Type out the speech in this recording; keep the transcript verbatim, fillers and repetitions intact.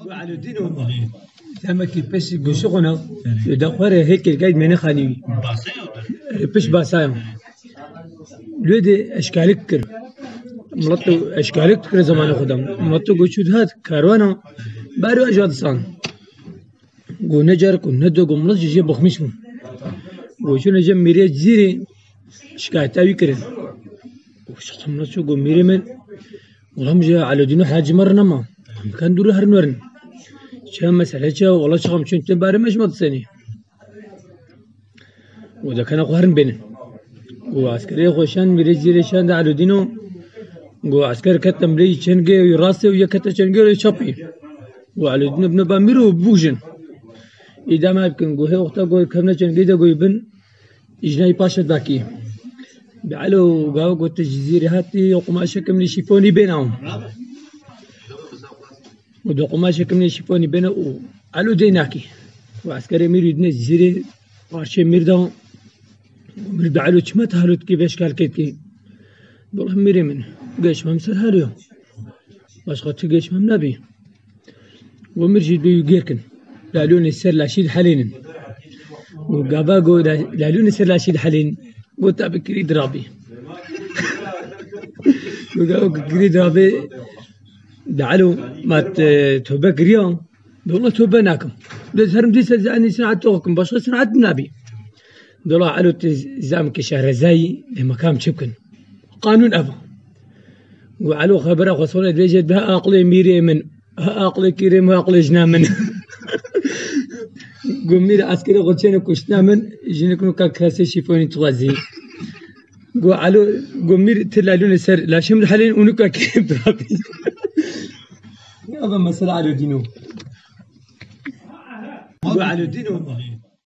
Gu Elodîno, demekî piştî goşi xwe na, da xwe re hêkir gayt mêne xanî wî. Erê, pişt basayan. Lê de eşkalik kir. Milet eşkalik kir zamanê xwe de. Milet goşû dihat, karwana, baro eja disan. Gu ne car ku ne do gu milet jê bixmîş bû. Goşû ne je mîrê Cizîrê şikayeta wî kirin. Goşû milet çû gu mîrê min, Ulan ji Elodîno hecî me re nema. Em dikan dûrî herin werin. Çi mesele çi? Wala çaxam çûn tu barê me ji me disenî. Û dekena xwe herin bênin. Û eskerê xwe şand, mîrê Cizîrê şand Elodîno. Gu esker ket emrê çengê wî rastê û yek kete çengê wî çapî. Û Elodîno bine ba mîr û bûjin. Îdame bikin. Gu hê wexta gu kevne çengê de gu bin. Îjnayî paşe dakî. Bi Elo gawa got, tu ji Cizîrê hatî, qumaşekim lê şîfonî bêna. Û di qumaşekim lê şîfonî bêne û Elo dê nakî. Û eskerê mîr û dine Cizîrê parçê mîr da. Mîr bi Elo çima tu halo dikî vê şkalkê dikî? Dola mîrê min. Geş mem ser halo. Başqa tu geş mem nabî. Û mir jî duyû gêr kin. Lalûnê ser laşî dihelînin. Û gava got, la-, lalûnê ser laşî dihelînin. Got, "Tabi kirî dirabî." Û gava ku kirî dirabî, di Elo mat, e, tobe kiriya. Dola tobe nakim. Dê herim dîse zanî sinaet toxkim. Başqa sinaet nabî. Dola Elo te zam ke şehrezayî, dê mekam çi bikin? Qanûn ev. Û Elo xebera xwe sone dibêje, "Bi aqlê mîrê min, ha aqlê kîrê min, aqlê jina min." Gu mîr eskerê xwe çêne kuştina min, jinik nuka kesê şîfonî dixwazî. Gu Elo, gu mîr ti lalûnê ser laşê min dihelîn û nuka kê birabî. Ava mesela Elodîno. Gu Elodîno.